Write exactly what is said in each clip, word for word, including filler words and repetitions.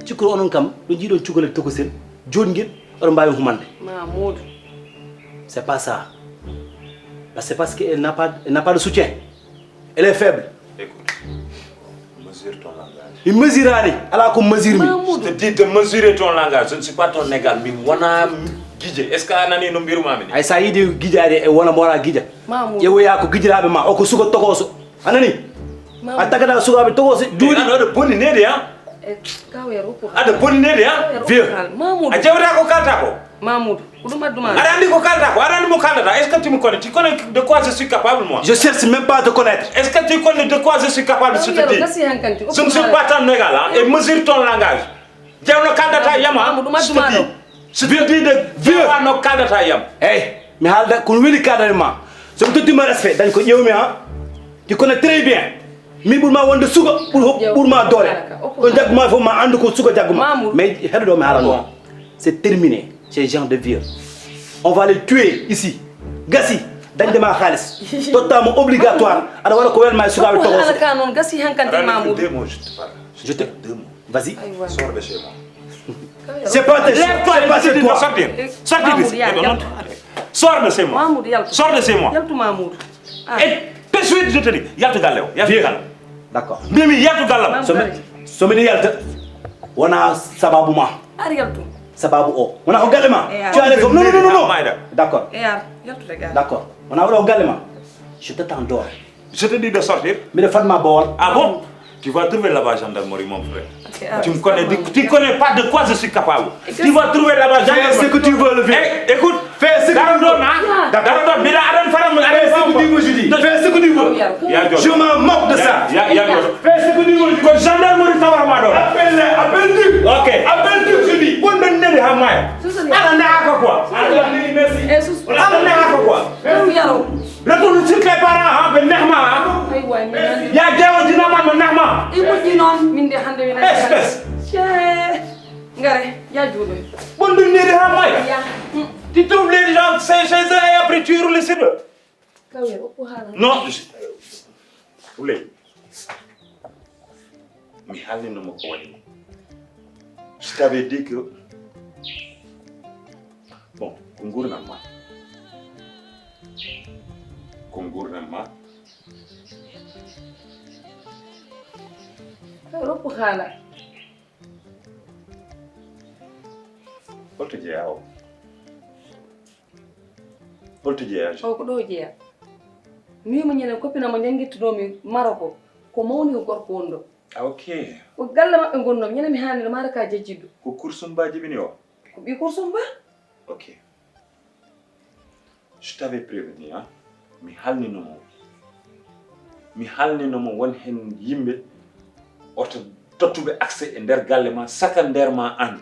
Cikkuɗo onon kam ɗo jiiɗon cukalel tokosel joɗngel, oɗon mbaawi humande. Mamoudou. C'est pas ça. Là, c'est parce qu'elle n'a pas, elle n'a pas de soutien. Elle est faible. Écoute, mesure ton langage. Mi mesuraani, alaa ko mesure mi. Mamoudou. Je te dis de mesurer ton langage. Je ne suis pas ton égal. Mi wona gije. Est-ce que a nani no mbirumami ni? Ay, sa yiɗi gijaade e wona mo wona gija. Mamoudou. Ƴeewoya ko gijiraaɓe ma, o ko suka tokoso. A nani? Mamoudou. A tagata sukaaɓe tokoso duuɗi. An aɗa bonni needi, ha? Eh, kaw yar, uppu. Aɗa bonni needi, ha? Kaw yar, uppu. Vieux. Mamoudou. A ƴeewata ko kalta ko? Mamoudou, ko ɗum adduma. Aɗa anndi ko kalta ko? Aɗa anndi mo kaldata? Est-ce que tu me connais? Tu connais de quoi je suis capable, moi? Je cherche même pas à te connaître. Est-ce que tu connais de quoi je suis capable? Je te dis. Je ne suis pas ton égal, hein, et mesure ton langage. Jewno kaldata yam, ha? Je te dis. Je te dis de vieux. Jewno kaldata yam. Hey, mi haalda ko weli kaldani ma. So mi totti ma respect, dañ ko ƴeewmi, ha? Tu connais très bien. Mi ɓur ma wonde suka, ɓur hop-, ɓur ma doole. On jagguma fof ma anndu ko suka jagguma. Mamoudou. Mais heɗo ɗo mi haalanno. C'est terminé, ces gens de vieux. On va les tuer ici. Gasi, dañde ma xaalis. Totta mo obligatoire. Aɗa waɗa ko welma e sukaaɓe tokoso. Ala ka noon, gasi hankadi. Deux mots, je te parle. Je te, deux mots. Vas-y. Aywa. Sors de chez moi. C'est pas de, c'est pas chez toi. Sortir. Sortir d'ici. Mamoudou, ya, yaltu. Sors de chez moi. Mamoudou, yaltu. Sors de chez moi. Yaltu Mamoudou. Ah. Et tout de suite, je te dis, yaltu galle o, yaltu galle. D'accord. Mbimi yaltu galle am. So mi, so miɗo yalta, wona sababu ma. Ar yaltu. Sababu o. Wona ko galle ma. Eh, ar. Tu as raison. Non, non, non, non, non. Mayda. D'accord. Eh, ar, yaltu de galle. D'accord. Wona oɗo ko galle ma. Je t'attends dehors. Je te dis de sortir. Miɗo fadma boowal. Ah bon? Tu vas trouver là-bas gendarmerie, mon frère. Ok, ah. Tu me connais, tu, tu connais pas de quoi je suis capable. Tu vas trouver là-bas gendarmerie. Fais ce que tu veux, le vieux. Eh, écoute. Fais ce que tu veux. Dara ɗon, hein? D'accord. Dara ɗon, mbiɗa aɗan faram, aɗan faram. Fais ce que tu veux, je dis. Fais ce que tu veux. Ya, ya, ya. Je m'en moque de ça. Ya, ya, ya. Fais ce que tu veux. Ko gendarmerie tawata ma ɗo. Appelle-le, appelle-le. Ok. Appelle-le, je dis. Wonɓe neli ha maayo. Ala nehaka quoi? Ala nehaka quoi? Retourne sur tes parents, hein, ɓe nehma, hein. Ay, waay, mi nani. Ya jeewo jinama mo nehma. I moƴƴi noon, min de hannde mi nani. Espèce. Cee. Ngare, ya juuɗo. Bon, ɗum neli ha maayo. Ya. Tu trouves les gens, c'est chez eux et après tu hurles sur eux. Kaw yar, uppu haala. Non, je, Ouleye, mi haalnino mo ko waɗi mo. Je t'avais dit que, bon, ko nguurndam ma. Ko nguurndam ma. Kaw yar, uppu haala. Holto jeyaa o? Holto jeyaa? O ko ɗo jeyaa. Mi wiima ñande koppina mo janngittunoomi Maroko, ko mawni ko gorko woni ɗo. Ah, ok. Ko galle maɓɓe ngonnoomi, ñande mi haani ɗo, maata ka jejjitɗo. Ko Kursun Ba jibini o? Ko ɓii Kursun Ba. Ok. Je t'avais prévenu, hein. Mi haalnino mo. Mi haalnino mo won heen yimɓe oto tottuɓe accès e nder galle ma, saka nder ma aan.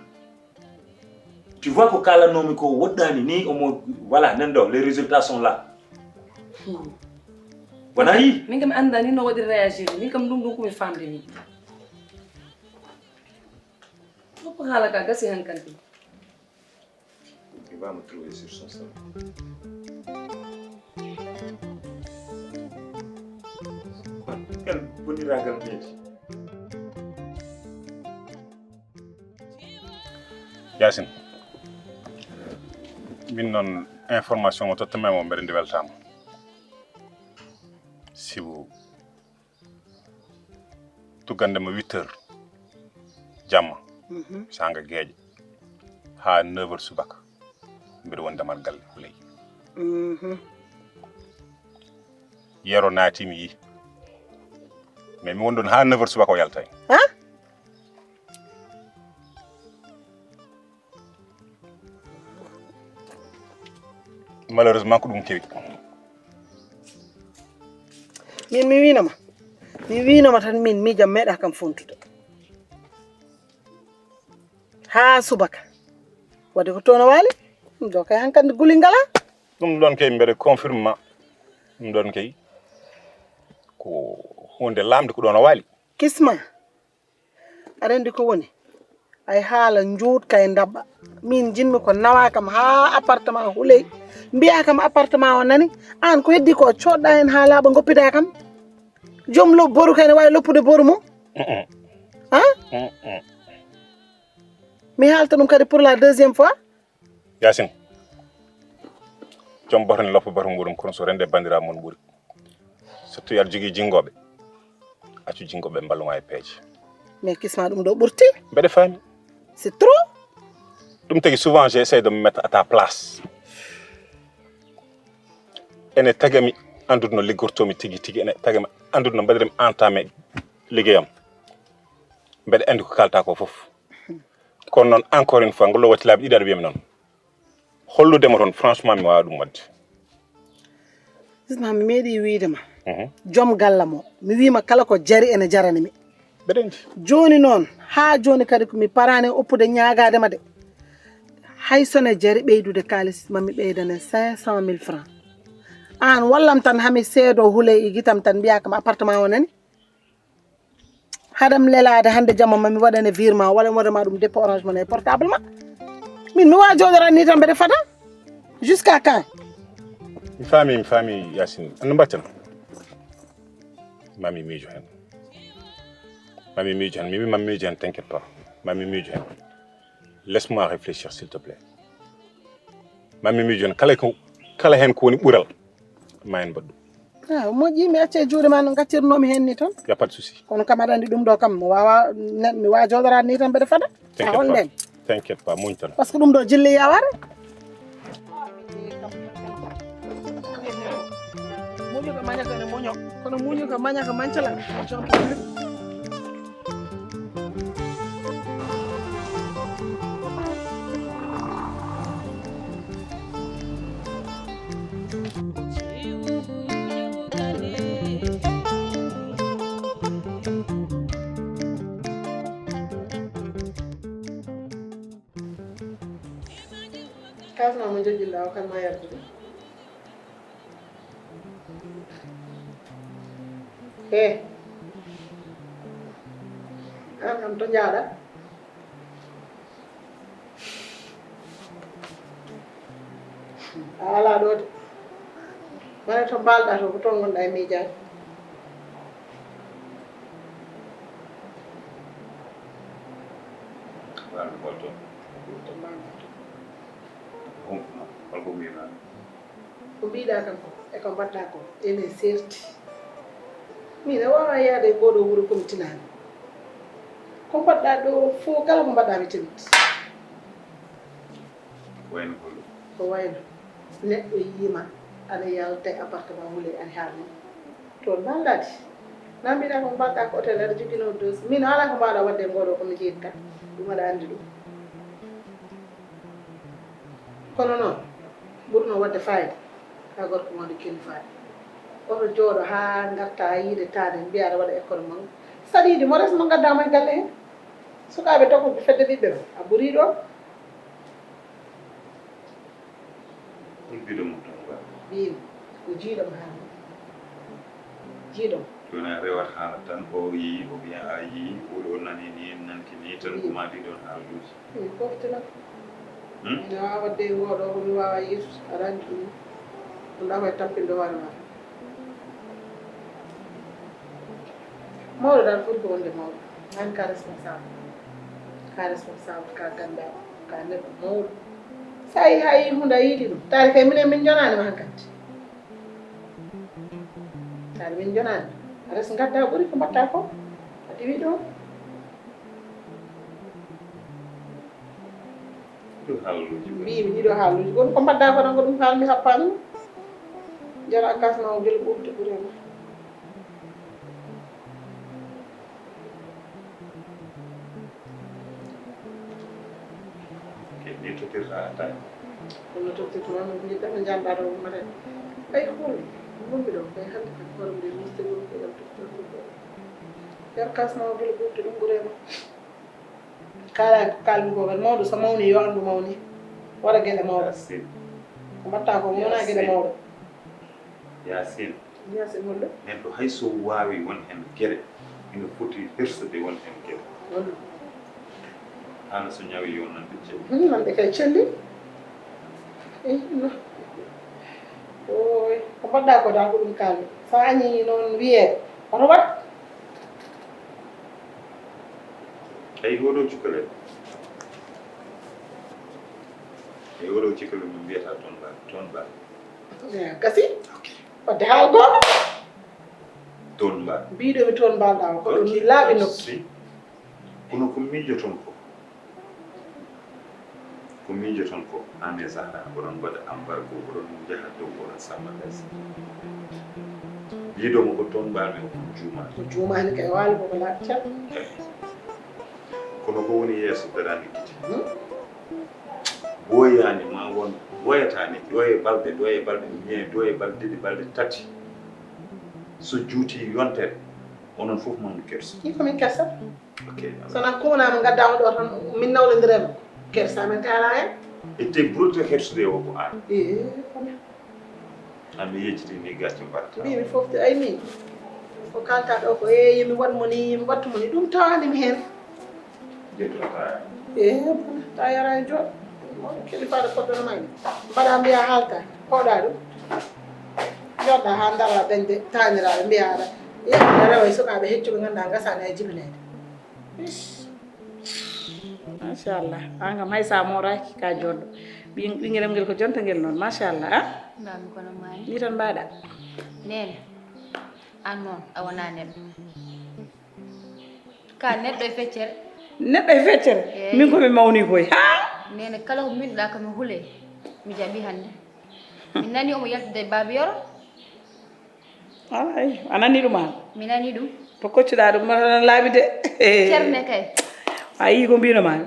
Tu vois ko kaalanoomi ko woɗɗaani ni, omo, voilà, nan ɗo, les résultats sont là. Hmm. Wona yi? Min kam mi anndaa ni no waɗi réagir. Min kam ɗum ɗum ko mi faamde ni. Fof ko haala ka gasi hankadi. Il va me trouver sur son sol. Quel boniraagal neeji. Yaasin, min noon, information mo tottanmi mo, mbeɗa ndi weltaama. Sibu tuggande mo huit heures jamma, sanga geeƴe, haa neuf heures subaka, mbeɗa woni damal galle Houleye. Yero naati, mi yii. Mais mi woni ɗon haa neuf heures subaka, o yaltay. Ha? Malheureusement, ko ɗum kewi. Min mi wiinoma, mi wiinoma tan, min miijam meeɗa kam fontude. Haa subaka. Wadde ko toon o waali? Ɗum ɗo kay hankadi guli ngala. Ɗum ɗon kay mbeɗa confirme ma. Ɗum ɗon kay ko huunde laamde, ko ɗoon o waali. Kisma, aɗa anndi ko woni? Ay haala njuutka e ndaɓɓa. Min njiɗmi ko nawa kam haa appartement Houleye. Mbiya kam appartement o nani. Aan ko heddi ko coodɗa heen haa laaɓa, ngoppida kam. Joom lobboru kay ne waawi loppude boru mum. Mm-mm. Ha? Mm-mm. Mi haalta ɗum kadi pour la deuxième fois. Yaasin, joom bato ne loppa bato muɗum, kono so rende banndiraaɓe mum ɓuri. So tawii aɗa jogii jinngooɓe, accu jinngooɓe mballuma e peeje. Mais Kisma, ɗum ɗo ɓurti. Mbeɗa faami. C'est trop. Ɗum tagi souvent j'essaie de me mettre à ta place. Ene tagami anndude no liggortoomi tigi tigi, ene tagami anndude no mbaɗirmi entamé liggeyam. Mbeɗa anndi ko kaalta ko fof. Kono noon, encore une fois, ngol ɗo watti laabi ɗiɗi aɗa wiyami noon. Hollude mo toon, franchement, mi waawaa ɗum waɗde. Gisma, mi meeɗi wiyde ma. Mhm. Joom galla mo. Mi wiima kala ko jari ene jarani mi. Mbeɗa anndi. Jooni noon, haa jooni kadi ko mi paraani oppude ñaagaade ma de. Hay so ne jari ɓeydude kaalis, ma mi ɓeydane cinq cent mille francs. Aan wallam tan, hami seedo hule e gitam tan, mbiyaa kam appartement o nani. Haɗam lelaade hannde jamma, ma mi waɗane virement, walla mi waɗa ma ɗum dépôt Orange Money e portable ma. Min mi waa jooɗoraade ni tan mbeɗa fada. Jusqu'à quand? Mi faami, mi faami, Yaasin. Anno mbatten. Mami miijo heen. Mami miijo heen. Mi wiima miijo heen, t'inquiète pas. Mami miijo heen. Laisse-moi réfléchir, s'il te plaît. Mami miijo heen. Kala ko, kala heen ko woni ɓural, ma en mbaɗ ɗum. Ah, moƴƴi, mi acca e juuɗe ma no ngactirnoomi heen ni tan. Y a pas de souci. Kono kam aɗa anndi ɗum ɗo kam, mi waawa, ne-, mi waawa jooɗoraade ni tan mbeɗa fada. Ah, t'inquiète pas. Hol ndeen? T'inquiète pas, muñ tan. Parce que ɗum ɗo jilli yaware. Muñu ko maña ko ne muño. Kono muñu ko maña ko mancala. J'en peux plus. Kasma mo jojjilɗa o, kan ma yardude. He. An kam to njaaɗa? A alaa ɗo de. Mane to mbalɗa to, ko toon ngonɗa e miijaade. Mbalɗa to. To mbalɗa to. Ko mbiɗa kam ko, e ko mbaɗɗa ko, ene serti. Min a wawa yaade e ngoɗo wuro komi tinani. Ko mbaɗɗa ɗo fof, kala ko mbaɗɗa mi tamit. Wayno holɗum? Ko wayno neɗɗo yiima aɗa yalta e appartement wule, aɗa haalni. Toon mbalɗaade. Na mbiɗa ko mbaɗɗa ko hôtel, aɗa jogino dossier. Min ala ko mbaɗa wadde e ngoɗo komi jeeɗi tan. Ɗum aɗa anndi ɗum. Kono noon, ɓurno waɗde fayida, ka gorko mawɗo kilifa. Oto jooɗo haa ngarta yiide taade, mbiya aɗa waɗa école mawɗo. Saɗiidi mo, res mo ngadda mo e galle hee. Sukaaɓe tokkuɓe fedde ɓiɓɓe ma, a ɓurii ɗoon. Hol biɗo mo toon waɗi? Biɗo, ko jiiɗo mo haalde. Jiiɗo mo. Jooni a rewat haala tan, o yii, o wiya a yii, o ɗo nani ni, nanti ni tan, ko ma ɗi ɗoon haaluuji. Mi poftina. Hmm? Mi waawa waɗde e ngoɗo ko mi waawa yiitude, aɗa anndi ɗum. Ɗum ɗa koye tampinde hoore ma. Mawɗo tan foti ko wonde mawɗo. An ka responsable. Ka responsable, ka ganndaɗo. Ka neɗɗo mawɗo. So a yii, a yii huunde, a yiɗi ɗum. Taari kay minen min njonaani ma hankadi. Taari min njonaani. Aɗa si ngadda ɓuri ko mbaɗta ko. Adi wi ɗum. Ɗum haaluuji. Mbiimi ɗiɗo haaluuji. Kono ko mbaɗda ko tan ko ɗum haalmi happaani. Jara kasma o gel ɓurti ɓuri ma. Ke ni tottirta attaque. Kono tottirta ma mi ɗaɓe janda ɗo mare. Ay hol. Gombi ɗo kay hande ka kono mbi muste gombi ɗo tottirta. Jar kasma o gel ɓurti ɗum ɓuri ma. Kala kalmi ko gal mawɗo so mawni yo anndu mawni. Waɗa geɗe mawɗo. Ko mbatta ko wona geɗe mawɗo. Yasin. Yasin hollo? Neɗɗo hay so waawi won heen geɗe, ina foti hirsude won heen geɗe. Haala so ñawi yo nande celli. Hmm, nande kay celli. Oy, ko mbaɗɗa ko dal ko ɗum kalmi. So a añi noon wiyee, hoto waɗ. Eyi, oɗo cukalel. Eyi, oɗo cukalel min mbiyata toon mbaal, toon mbaal. Kasi? Wadde haala gooto. Toon mbaal. Mbiɗo mi toon mbaal ɗawa ko ɗum laaɓi nokki. Kono ko miijoton ko. Ko miijoton ko, aan e Zahra, oɗon mbaɗa ambargo, oɗon njaha dow, oɗon samma gasi. Mbiɗo mo ko toon mbaal mi ko juumaani. Ko juumaani kay waali ko ko laaɓi cer. Kono ko woni yeeso daraani gite. Ɓooyaani ma won, ɓooyataani, ɗo e balɗe, ɗo e balɗe, ñee, ɗo e balɗe ɗiɗi, balɗe tati. So juuti yontere, onon fof ma on kerso. Iko min kersa. Ok. Sona kuunaama ngaddaama ɗo tan min nawlondirema. Kersa men kaala hen. Ete ɓurto hersude o ko aan. Ee, kono. Aan mi yejjiti ni gacce mbaɗta. Mbimi fof te ay min. Ko kalta ɗo ko ee yimi waɗ mo ni yimi wattu mo ni ɗum tawani mi hen. Jettota. Ee, ta yara e jooɗ. Kilifaɗo foddono mayde. Mbaɗa mbiya haalta. Hoɗa ɗum. Joɗɗa ha dara dañde taniraɓe mbiya aɗa. Yaha rewa e sukaɓe heccuɓe ganduɗa gasani hay jibinede. Ish. Machallah, an kam hay sa moraki ka joɗɗo. Ɓin- ɓinguel am ngel ko jonta ngel noon machallah a. Mbami kono mani. Ni tan mbaɗa. Nene, an noon a wona neɗɗo. Ka neɗɗo e feccere. Neɗɗo e feccere. Eyi. Min komi mawni koy ha. Nene, kala ko minɗa komi huule. Mi jaɓi hande. Mi nani omo yaltude e Baaba Yoro. Ay, a nani ɗum an? Mi nani ɗum. To koccuɗa ɗum mata laaɓi de. Cerne kay. A yii ko mbino ma?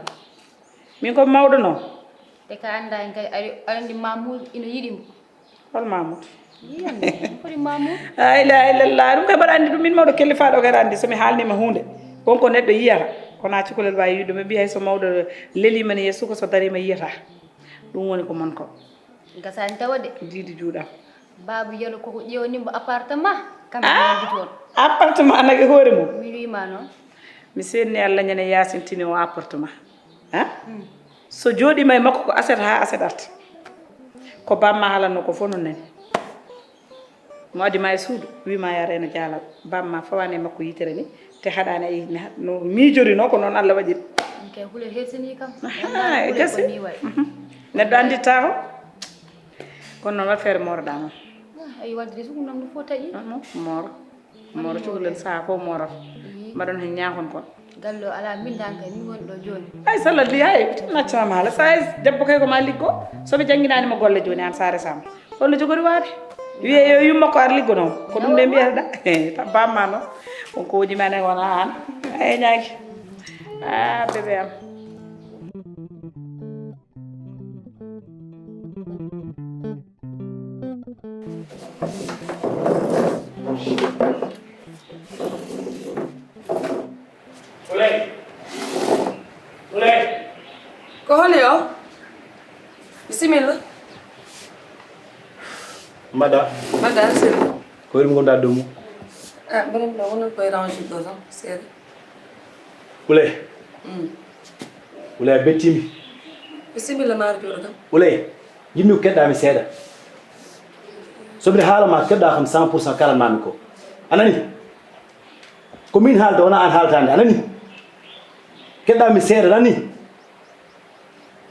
Min ko mawɗo noon. Te ka anda en kay aɗa andi Mamoud ina yiɗi mo. Hol Mamoud? Yiyan kodi Mamoud. La ilaha illallah, ɗum kay mbaɗa andi ɗum min mawɗo kellifaɗo kadi andi somi haalnima hunde. Wonko neɗɗo yiyata. Kono a cukalel wawi yiɗde ɗum ɓe mbiya hay so mawɗo lelima ne yeeso ko so darima yiyata. Ɗum woni ko mon ko. Gasani tawa de. Diidi juuɗam. Baaba Yoro koko ƴeewnimo appartement. Kam mi nandi toon. Appartement nag e hoore mum. Mi wima noon. Mi senni Allah ñande yasintini o appartement. Ha? So jooɗima e makko ko aset ha aset arta. Ko bamma haalanno ko fof no nani. Mo addi ma e suudu wima ya reeno jaalal. Bamma fawane e makko yitere ni. Te haɗani ay no miijori no ko noon Allah waɗiri. Min kay huule hersini kam. Aha, e gasi. Neɗɗo anditta ko. Kono noon waɗ feere mooroɗa noon. Ay wadde de sukunam no fof taƴi. Mooro. Mooro cukalel saha fof mooroto. Mbaɗon hen ñaakon kon. Galle o ala mbindan kay min woni ɗo jooni. Ay salla li hay naccama haala sa debbo kay ko ma liggo. Soɓe jannginanima golle jooni an sa resama. Holno jogori waade? Wiye yo yumma ko ar liggo noon. Ko ɗum de mbiyata da. Tabbamma noon. On ko woni mane wona an. Ay ñaaki. Ah bébé am. Ko holi o? Bisimilla. Mbaɗa. Mbaɗa seli. Ko woni mo ngonɗa ɗum? Ah, mbiɗen ɗo wonon koye range ɗo tan seeɗa. Wulay. Wulay a bettimi. Bisimilla maaro jooɗo kam. Wulay. Yimmi ko keɗɗami seeɗa. So mbiɗa haala ma keɗɗa kam cent pour cent kalan mami ko. A nani? Ko min haalta wona an haaltande a nani? Keɗɗami seeɗa nani?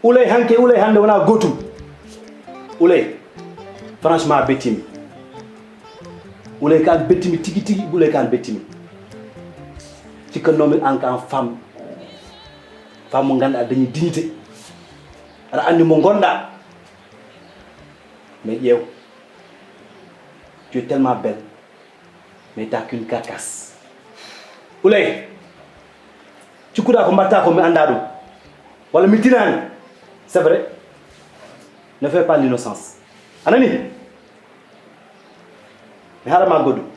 Ulay hanke, Ulay hannde wonaa gootum. Ulay, franchement a bettimi. Ulay ka an bettimi tigi tigi, Ulay ka an bettimi. Cikkannoomi an ka an femme. Femme mo ngannduɗaa a dañi dignité. Aɗa anndi mo ngonɗaa. Mais ƴeew. Tu es tellement belle. Mais t'as qu'une carcasse. Ulay. Cikkuɗaa ko mbaɗtaa ko mi anndaa ɗum. Walla mi tinaani. C'est vrai. Ne fais pas l'innocence. A nani? Mi haala ma goɗɗum.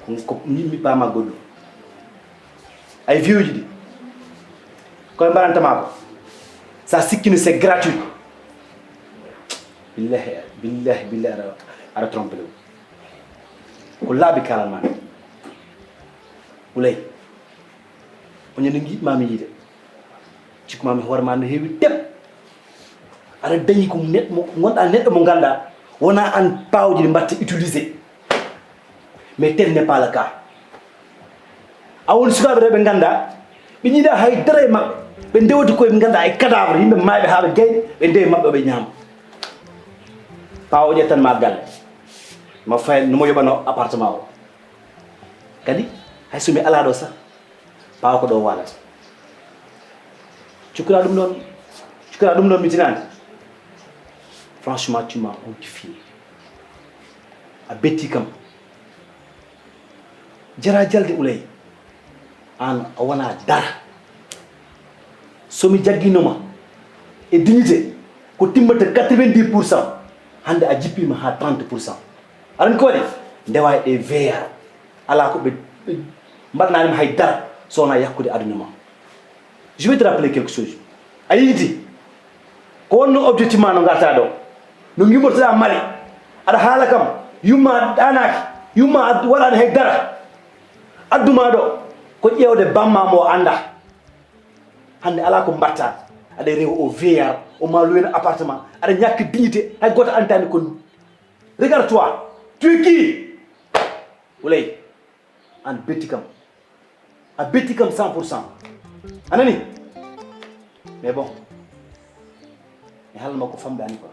Ko, ko mi, mi paama goɗɗum. Ay viewuji ɗi. Koye mbaɗantama ko. Sa sikkini c'est gratuit. Billahi, billahi, billahi aɗa, aɗa trompé ɗum. Ko laabi kalan ma. Ulay. Oñande giɗmami yiide. Cikkumami hoore ma no heewi deb. Aɗa dañi ko neɗɗo mo, gonɗa neɗɗo mo ganduɗa wona an pawji ɗi mbatta utilisé. Mais tel n'est pas le cas. A woni sukaɓe rewɓe ganduɗa ɓe jiiɗa hay dara e maɓɓe. Ɓe ndewti koye ɓe ganduɗa e cadavre yimɓe mayɓe ha ɓe gayni ɓe ndewi maɓɓe ɓe ñaama. Pawo ƴettanma galle. Ma fay no mo yoɓano appartement o. Kadi hay somi ala ɗo sah. Pawa ko ɗo walata. Cukkira ɗum ɗon, cukkira ɗum ɗon mi tinani. Franchement tu m'as horrifié. A betti kam. Jara jalde Ulay. An a wona dara. Somi jagginoma e dignité ko timmata quatre-vingt-dix pour cent. Hande a jippima ha trente pour cent. Aɗa andi ko waɗi? Ndewa e V A R. Ala ko ɓe, ɓe mbaɗananima hay dara so wona yakkude aduna ma. Je vais te rappeler quelque chose. A yiiti ko wonno objectif ma no garta ɗo? No gimmotoɗa Mali? Aɗa haala kam yumma ɗanaki, yumma waɗani hay dara. Adduma ɗo ko ƴewde bamma mo anda. Hande ala ko mbatta. Aɗa rewa o V A R, o ma luwena appartement. Aɗa ñakki dignité, hay goto antani ko. Regarde-toi. Tu es qui? Ulay, an betti kam. A betti kam cent pour cent. A nani? Mais bon. Mi halma ko famɗani quoi.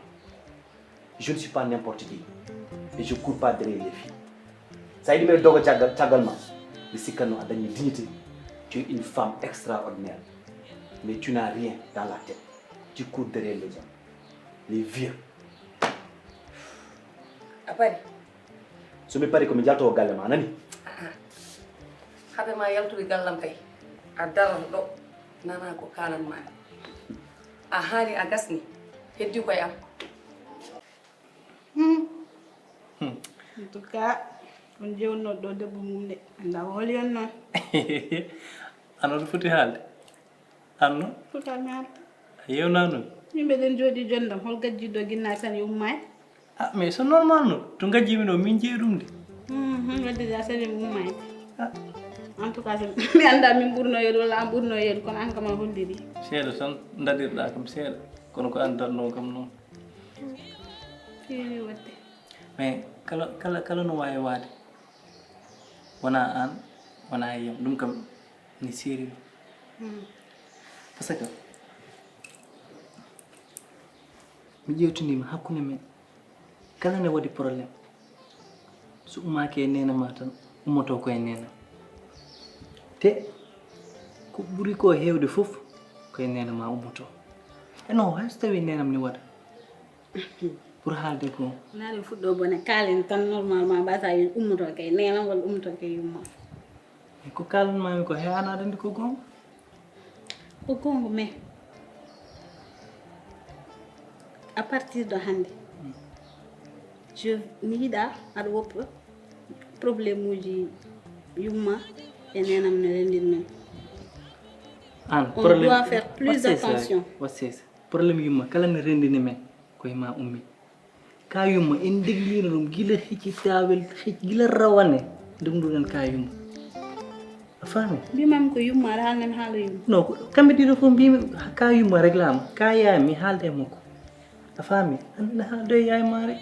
Je ne suis pas n'importe qui. Et je cours pas derrière les filles. Sa yiɗi mbeɗa doga caggal, caggal ma. Mi sikkanno a dañi dignité. Tu es une femme extraordinaire. Mais tu n'as rien dans la tête. Tu cours derrière les hommes. Les vieux. A pari? Somi pari komi jaltowo galle ma, a nani? Haade ma yaltude gallam kay, a daran ɗo, nana ko kalanma mi. A haali a gasni, heddi koye am. Hmm. Hmm. En tout cas, on jewnno ɗo debbo mum de, anda holi on noon. An on foti haalde. An noon? Foti haalde mi haalde. A yewnano mi. Min mbeɗen jooɗi jondam, hol gajjiɗo ginnaaji tan e ummaani? Ah, mais c'est normal no. To ngajjimi ɗo, min jeeyi ɗum de. Mhm, wadde de a sali mi ummaani. Ah. En tout cas, mi annda min ɓurno yeeɗu walla an ɓurno yeeɗu, kono an kam a holliri. Seeɗa tan, daɗirɗa kam seeɗa. Kono ko an daɗno kam noon. Feewi wadde. Mais kala, kala, kala no waawi waade. Wona an, wona yam. Ɗum kam, ni seeri mi. Hmm. Parce que mi ƴewtiniima hakkunde men. Kala ne waɗi problème. So ummaaki e neene ma tan, ummoto ko e neene. Te ko ɓuri ko heewde fof, ko e neene ma ummoto. E non, hay so tawii neenam ne waɗa. Pour haalde ko. Naa ɗum fuɗɗo bone, kaalen tan normalement, mbasa yo ummoto kay neenam walla ummoto kay yumma. E ko kaalanmaami ko, he an aɗa anndi ko goonga? Ko goonga, mais à partir de hannde, je, mi yiɗa aɗa woppa problème uji yumma e neenam no renndin men. An, on problème doit faire plus attention. Wassesa, wassesa. Problème yumma kala no renndini men, ko e ma ummi. Ka yumma, en ndegliino ɗum gila hecci taawel, hecci gila rawane, ndegluɗen ka yumma. A faami? Mbimami ko yumma, aɗa haalnami haala yumma. Non, ko kamɓe ɗiɗo fof mbimi, ka yumma reglama, ka yaay mi haalde e makko. A faami? An ina haalde e yaay ma rek.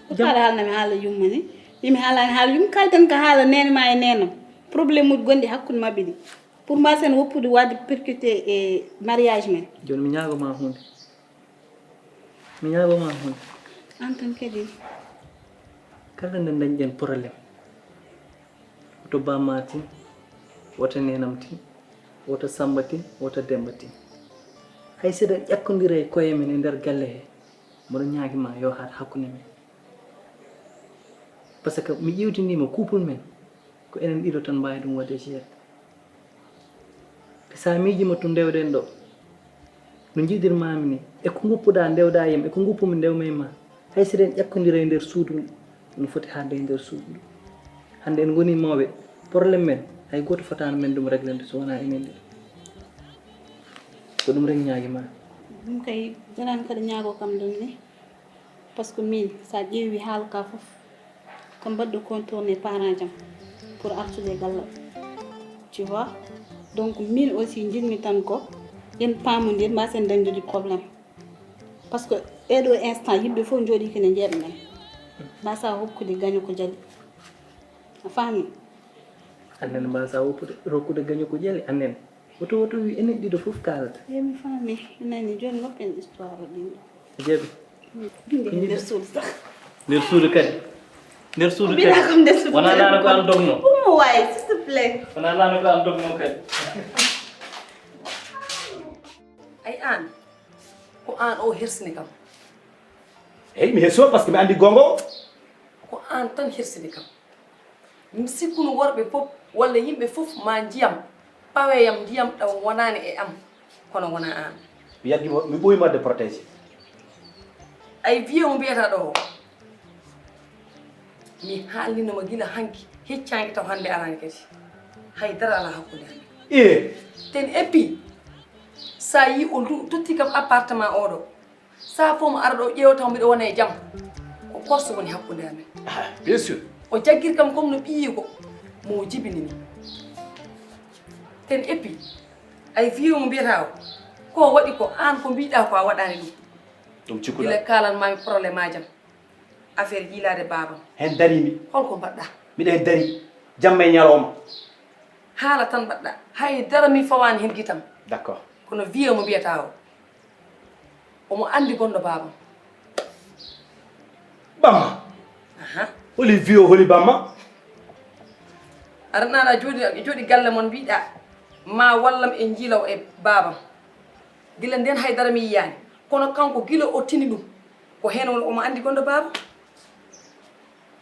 Ko jam- aɗa haalnami haala yumma ni? Mimi haalani haala yumma, kalten ko haala nene ma e nenam. Problème uji gonɗi hakkunde maɓɓe ɗi. Pour mbasen woppude waɗde percuté e mariage men. Jooni mi ñaago ma huunde. Mi ñaago ma huunde. An tan kadi. Kala nde dañɗen problème, woto bamma tin, woto nenam tin, woto samba tin, woto demba tin. Hay seeɗa ƴakkondira e koye men e nder galle he, mboɗo ñaagi ma yo haat hakkunde men. Parce que mi ƴewtiniima couple men, ko enen ɗiɗo tan mbaawi ɗum waɗde e jeer. Te so a miijiima to ndewɗen ɗo, no njiɗirmaami ni, e ko ngoppuɗaa ndewɗaa yam, e ko ngoppumi ndewmi e ma, hay so eɗen ƴakkondira e nder suudu, no foti haaɗde e nder suudu ndu. Hannde en ngonii mawɓe, problème men, hay gooto fotaano men ɗum réglande so wonaa enen ɗiɗo. Ko ɗum rek ñaagi ma. Ɗum kay, janani kadi ñaago kam ɗum ni. Parce que min, sa ƴeewi haala ka fof, ko mbaɗɗo contourné parent jam pour artude e galle. Tu vois? Donc, min aussi, njiɗmi tan ko yen paamondir, mbasen dañdude problème. Parce que ɗeɗo instant, yimɓe fof njooɗi kene njeeɓa men. Mbasa hokkude gaño ko jali. A faami? Annen mbasa hokkude, rokkude gaño ko jali, annen. Woto, woto wi enen ɗiɗo fof kaalata. Eyi, mi faami. Mi nani. Jooni ngoppen histoire o ɗin ɗo. Jeeɓi. Binde nder suudu sax. Nder suudu kadi. Nder suudu kadi. Mbina kam nder suudu. Wona naana ko an dogno. Ummo waay, s'il te plaît. Wona naana ko an dogno kadi. Ay an, ko an o hersini kam. Eyi, mi hersi on parce que mi anndi goonga o. Ko an tan hersini kam. Mi sikkuno worɓe fof walla yimɓe fof ma njiyam, paweyam ndiyam ɗam wonaani e am, kono wona an. Mi yaggi mo, mi ɓooyi mo adde protégé. Ay, vieux mo mbiyata ɗo o, mi haalnino mo gila hanki, heccaange taw hannde araani kadi. Hay dara alaa hakkunde amen. Ee. Ten et puis, sa yi o ndu-, totti kam appartement oɗo, sa fof mo ara ɗo ƴeewa taw mbiɗo wona e jam. Ko korso woni hakkunde amen. Ah, bien sûr. O jaggir kam comme no ɓiyiiko mo o jibini mi. Ten et puis, ay vieux mo mbiyata o, ko waɗi ko an ko mbiɗa ko a waɗani ɗum. Ɗum cikkuɗa. Gila kalan mami problème ajam. Affaire yiilaade baabam. Heen dariimi. Holko mbaɗɗa? Miɗo heen darii jamma e ñalawma. Haala tan mbaɗɗa. Hay dara mi fawaani heen gitam. D'accord. Kono vieux mo mbiyata o, omo anndi gonɗo baabam. Bamma? Aha. Holi vieux, holi bamma? Aɗa naala jooɗi, jooɗi galle mon mbiɗa ma wallam e njiilaw e baabam. Gila nden hay dara mi yiyaani. Kono kanko gila o tini ɗum. Ko heen woni omo anndi gonɗo baaba.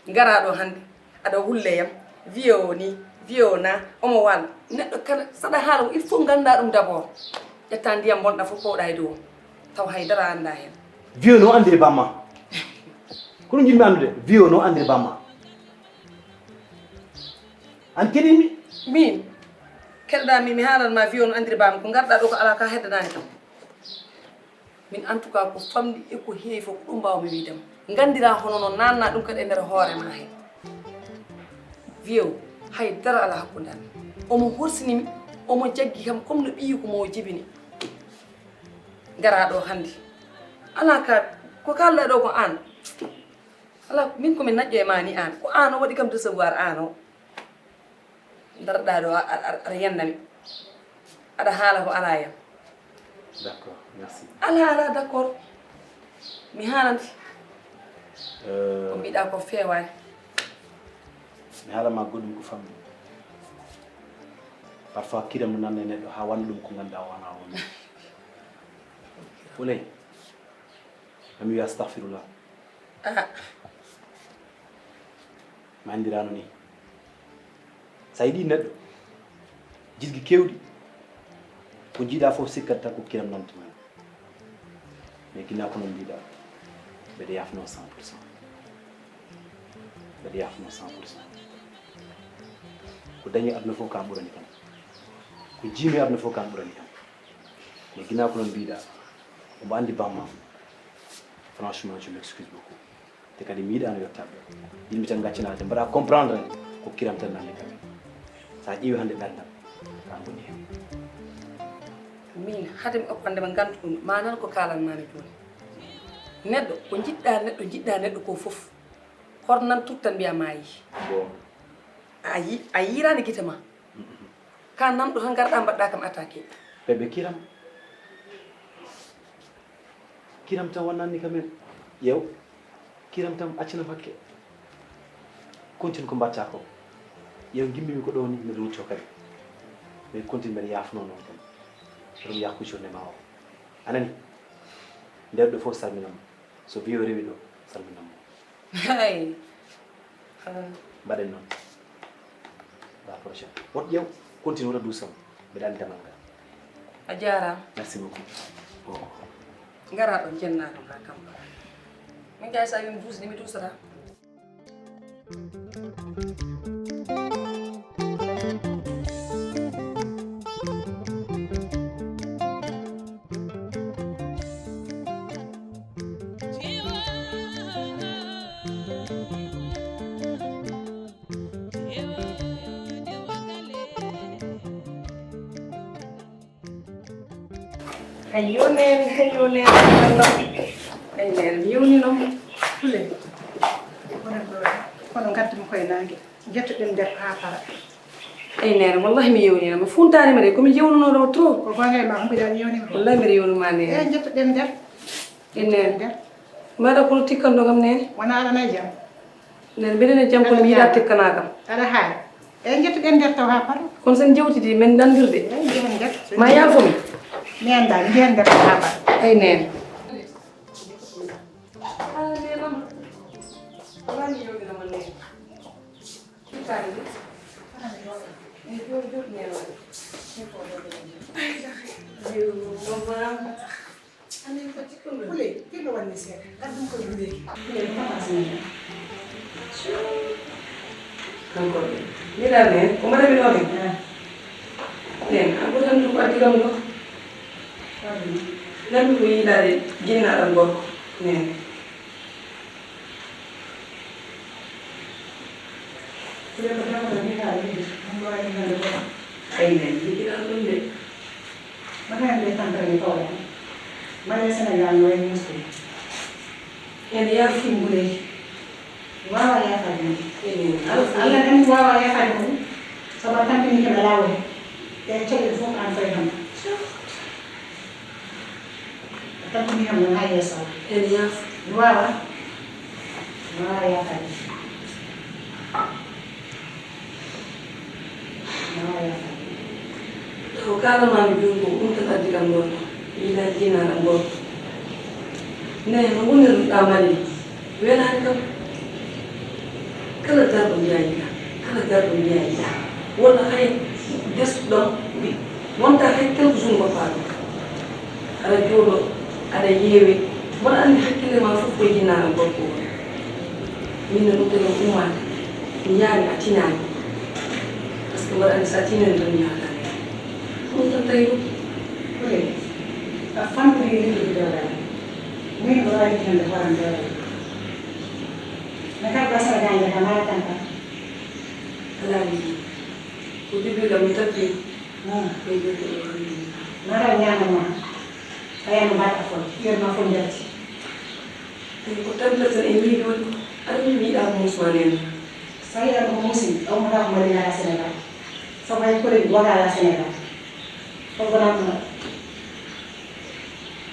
Ngara ɗo hannde, aɗa wulle yam, vieux o ni, vieux o na, omo walla. Neɗɗo kala, saɗa haala mo, il faut ngannda ɗum d'abord. Ƴetta ndiyam bonɗa fof powɗa e dow o. Taw hay dara annda heen. Vieux no anndi e bamma. Kono njiɗmi anndude, vieux no anndi e bamma. An keɗimi? Min? Keɗɗa mi, mi haalan ma vieux no anndiri bamma. Ko ngarɗa ɗo ko alaa ka heddanaani kam. Min, en tout cas, ko famɗi e ko heewi fof, ko ɗum mbaawmi wiide ma. Nganndira hono no naanna ɗum kadi e nder hoore ma heen. Vieux o, hay dara alaa hakkunde amen. Omo horsini mi, omo jaggi kam comme no ɓiyi ko mo jibini. Ngara ɗo hannde. Alaa ka, ko kaalɗa ɗo ko aan. Alaa, min ko mi naƴƴo e ma ni aan. Ko aan o waɗi kam recevoir aan o. Ndarɗaa ɗo, a, a, a, aɗa yennami. Aɗa haala ko alaa yam. D'accord, merci. Alaa, alaa, d'accord. Mi haalante. Euh, ko mbiɗa ko feewaani. Mi haala ma goɗɗum ko famɗi. Parfois kiram no nanna e neɗɗo haa wanna ɗum ko ngannduɗaa wona woni. Fulay. Ami wiya astahfirullah. Ah. Mi anndirano ni. So a yiɗi neɗɗo, jilgi keewɗi, ko njiiɗa fof sikkat tan ko kiram nanta ma. Mais ginnaaw ko noon mbiɗa, mbeɗa yafno cent pour cent. Mbeɗa yafno cent pour cent. Ko dañi aduna fof kam ɓurani kam. Ko jiimi aduna fof kam ɓurani kam. Mais ginnaaw ko noon mbiɗa, omo anndi bamma. Franchement, je m'excuse beaucoup. Te kadi mi yiɗano yettaɓe. Yimɓe tan gaccanaade, mbaɗa comprendre ko kiram tan nanni kam. Sa ƴeewi hannde ɓerdam, ka ngoni hen. Min, hade mi okkande ma ngantu ɗum, ma nan ko kalan mami jooni. Neɗɗo, ko jiɗɗa neɗɗo, jiɗɗa neɗɗo ko fof. Hoto nan tuttan mbiya maayi. Bon. A yi-, a yiirani gite ma. Ka nanɗo tan ngarɗa mbaɗɗa kam attaqué. Bébé, kiram. Kiram tan wannanni kam en. Yew. Kiram tan accinam hakke. Continue ko mbatta ko. Yew, gimmimi ko ɗo ni, miɗo wucco kadi. Mais continue, mbeɗa yafno noon tan. Mbeɗa yakku journée ma o. A nani? Nder ɗo fof salminam. So viwo rewi ɗo, salminam mo. Hay. Ah. Mbaɗen noon. La prochaine. Woto ƴeew, continue, woto duusam. Mbeɗa anndi damal ngal. A jaaraama. Merci beaucoup. Oh. Ngara ɗo, jennaa ɗum haa kampa. Min kay, so a wii mi duusde, mi duusata. Ayyo, nene, ayyo, nene, ayyo, nene, mi yewni noon. Fule. Kono ɗo, kono ngaddu mi koye naange. Jettoɗen nder haa para. Ay, nene, wallahi mi yewni ma. Funtaani ma de, ko mi yewnunoo ɗo trop. Ko gonga e ma, humbi daal yewni ma. Wallahi mbiɗa yewnuma, nene. Eh, jettoɗen nder. Ay, nene. Nder. Mbaɗa kono tikkanɗo kam, nene. Wona aɗa nayi jam. Nden mbiɗen e jam kono mi yiɗa tekkana kam. Aɗa haali. E njettuɗen nder taw haa para. Kono sen jewtidi men nandirde. E njeyen nder. Ma yaafo mi. Mi annda, njeyen nder taw haa para. Ay neen. Amin ko cikkuɗo. Kule, kilo wanni seeɗa. Kaddum ko juureeki. Kule, ko mbaɗa sene. Kanko. Mbiɗa ne, ko mbaɗa mi ɗo de. Ah. Nen, an ko tan ko addi kam ɗo. Pardon. Nan ko yiɗaade jinnaɗam gorko. Nen. Kule ko tan ko yiɗaade, ɗum ɗo waɗi hannde ko. Ay, nen, liggiɗan ɗum de. Mbaɗa hannde tantani ko waɗi. Mbaɗa Senegal no wayi musude. En yaafude. Wawa yaafade mo. Enen. Al-, Allah tan wawa yaafade mo. Sabu a tampini kam e laawol he. Te caɗeele fof ko an fayi kam. A tampini kam noon haa yeeso Allah. En yaaf. Mi wawa. Mi wawa yaafade. Mi wawa yaafade. Taw kaalamaami jooni ko ɗum tan addi kam ɗo. Mi yiɗaa jiinaanam gooto. Nene, no ngonirɗaa Mali? Welaani kam. Kala garɗo mbiyaa yiɗaa, kala garɗo mbiyaa yiɗaa. Walla hay desɗo ɗam mbi-, wonta hay quelques jours ngoppaa ɗum. Aɗa jooɗo, aɗa yeewe, mboɗo anndi hakkille ma fof koye jinnaanam gorko o. Min ne ɗum kadi ummaade, mi yaani a tinaani. Parce que mboɗo anndi so a tinaani tan mi yaakaani. Ɗum tan tawi ɗum. Kule, a famɗiri liggude dewgal. Min ko wawi hannde horan dewgal. Mi kadi ko Senegal nde kam mara tan kam. Alaa mi ko Jibril am mi tappi. Hmm. Ko e jokkere o hannde. Mara ñaama ma. Kayano mbaɗa fof. Ɓiyat ma fof njalti. Ɗum ko tampere tan e miijo woni. Aɗa mi yiɗa ko musma nene. So a yiɗaa ko musi, a ummataa ko Mali ngara Senegal. Sabu hay koreeji wagaala Senegal. Ko bonanno.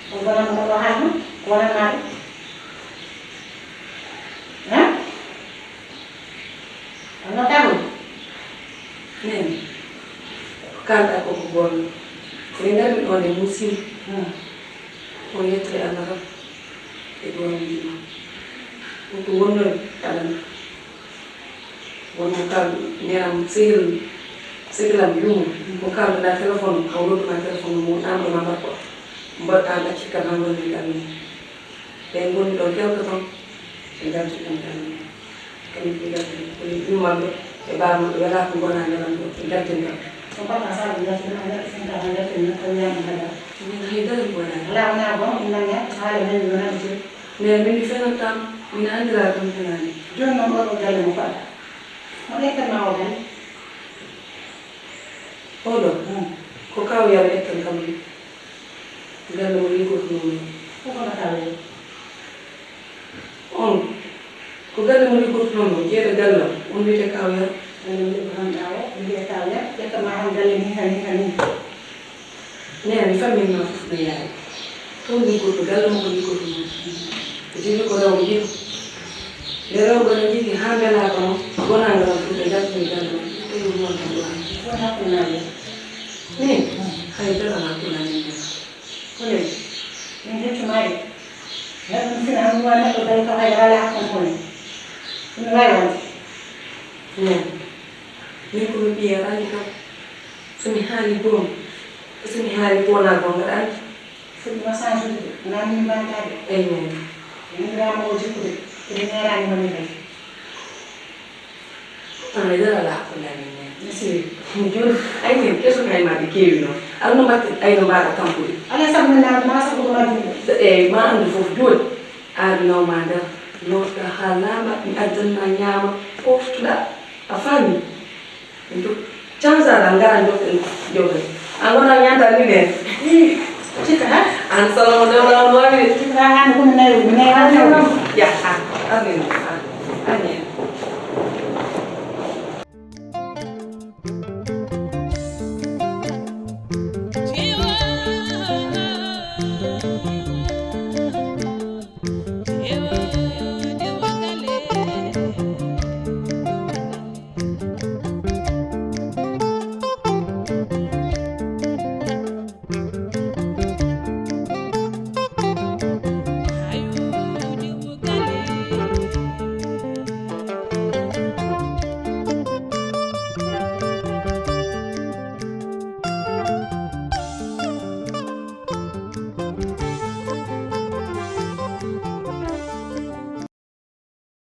Ko bonanno ɗo haalno? Ko wonanmaa ɗum? Hein? Wonno tago? Nene. Ko kaalɗaa ko ko bonno. Ko e nder mi ɗon e musim. Hmm. O yettere Allah tan. E ɗo mi ɗum. Ko ko wonno aɗa Won mo kal nenam sehil, sehilam yumo. Ko kalɗa téléphone, o nodduma téléphone mo, an ɗo ma mbar ko. Mbaɗɗa ɗa cikka ma ngol ni ɗan ni. Ɓe ngoni ɗo quelque temps, ɓe ngarti ɗum ɗan ni. Kadi ɓe ngarti ɗum. Ko ni ɗum maɓɓe, e baa maɓɓe, wala ko ngona nenam ɗo, ɓe ngarti ɗum. Ko mbaɗɗa sa ɓe ngarti ɗum, a ngarti ɗum, a ngarti ɗum, ko ñaama haydara. Min haydara mi waɗani. Wala wona bon, ɗum nan ñaama, so haala men mi wonani joni. Mais min mi fenantam, min anndira ɗum fenaani. Jooni noon oɗo galle mo faɗa. Mo ƴettanma o galle? Oɗo? Hmm. Ko kaw Yero ƴettan kam ɗum. Galle mo liggotnoo noon. Ko hono kaw Yero? On, ko galle mo liggotnoo noon, jeeɗa galle am, on wiyetee kaw Yero. Galle mo liggotnoo o? Mbiyata, ƴetta ma han galle ni, hani, hani. Nene, mi fammin ma fof no yaari. Fof liggotoo, galle makko liggotoo. Ko jogii ko rewɓe ɗiɗo. Nde rewɓe no njogii haa mbelaa ko noon, wonaa ngal ɗum ɓe ngartiri galle makko. Tawi ɗum wonta ɗum. Won hakkunde naɓe. Min, hay dara alaa ko naɓe. Kono min njettumaa de. Neɗɗo no fina, an ɗum wona neɗɗo tawi taw hay dara alaa hakkunde kono. Ɗum no waawi wonde. Nene, min ko mi ɓiya, aɗa anndi kam. So mi haali goonga, so mi haali ko wonaa goonga, aɗa anndi. Fuɗɗiima change ude de, wonaa min mbanta de. Eyi, nene. Inndirama o jikkude, kadi neeraani ma min kadi. Ay dara alaa ko ndañmi nene. Merci. Mi jooni, ay min, keso kay ma ɓe keewi noon. Aɗa no mbaɗti, ay no mbaɗa tampude. Alaa sago mi naata, ma sago ko majjum de. So, eyi, ma anndu fof jooni. Aɗa nawma nder, lorta haa laaɓa, mi addan ma ñaama, poftuɗa. A faami? Ɗum ɗum, cansa tan, ngara jokken, jokken. An wona ñanta ni nene. Ih, cika, ha? An salomo dewla on wawi de. Cika, ha, an ko mi nayo, mi nayo, an nayo. Ya, an, an nene.